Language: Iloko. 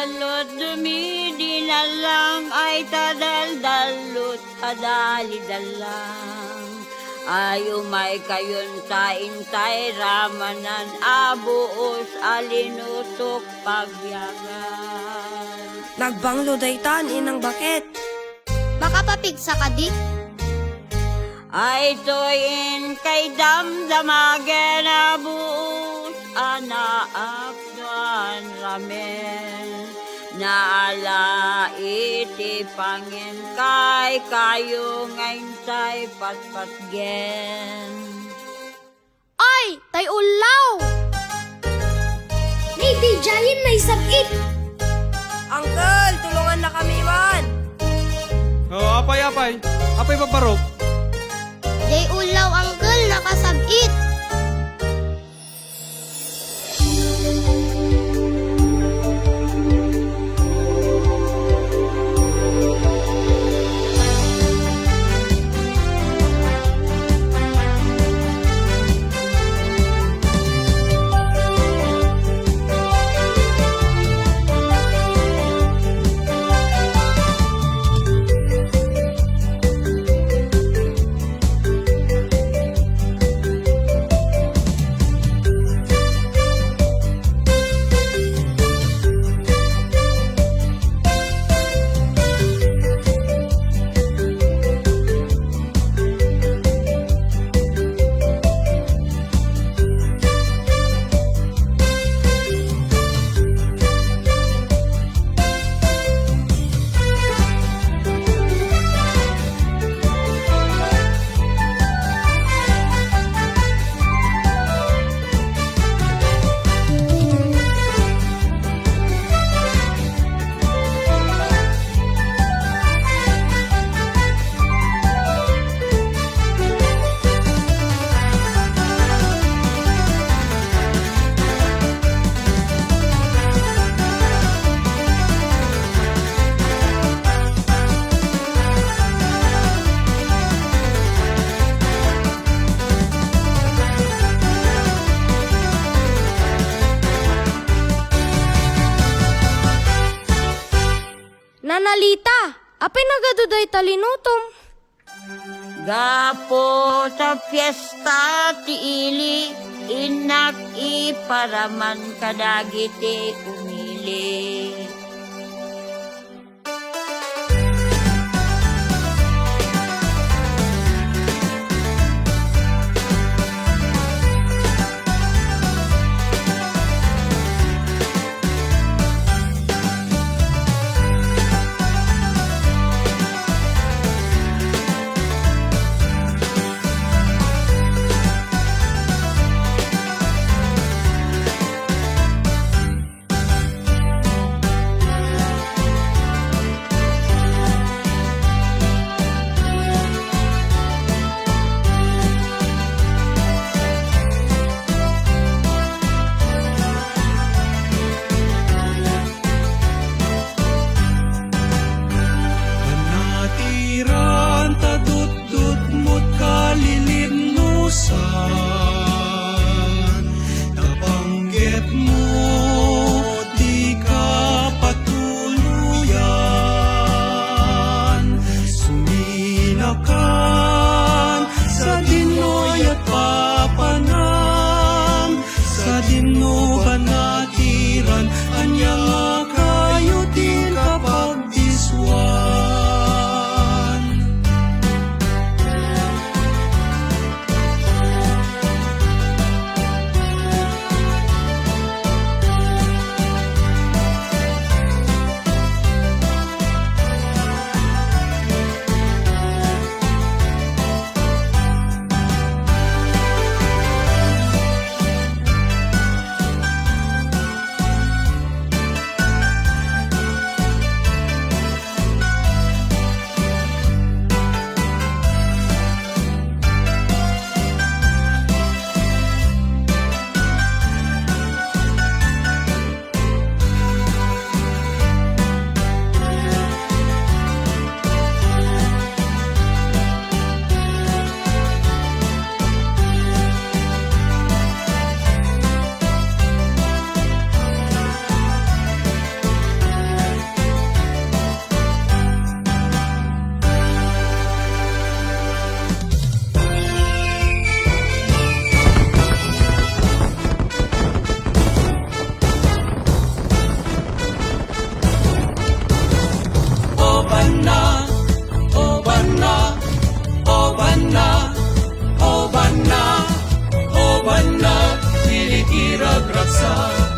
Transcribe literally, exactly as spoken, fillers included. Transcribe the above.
Dallut dumidinallang ay ta daldallut a dalidallang. Ay umaykayon ta intay ramanan a buos a linusok pagbiagan. Nagbanglo daytan, Inang Baket. Makapapigsa kadi? Ay toy inkay damdamagen a buos a naapdan ramen. Naala iti panginkaykayo nga intay patpatgen. Ay, tay ullaw! Ni didiayen naisab-it! Uncle, tulongannakami man! O, apay, apay? Apay, babbarok? Jay ullaw, Uncle, nakasab-it! Nanalita, apay nagadu dayta linutom? Gapu ta fiesta ti ili, innak iparaman kadagiti umili. Panatiran ta dutdutmot kalilinnosan, napanggepmo ti kapatuloyan. Suminakan sadinoy a papanam, sadino banatiran, ania nga kayo ti kapag- isuan. iragragsak.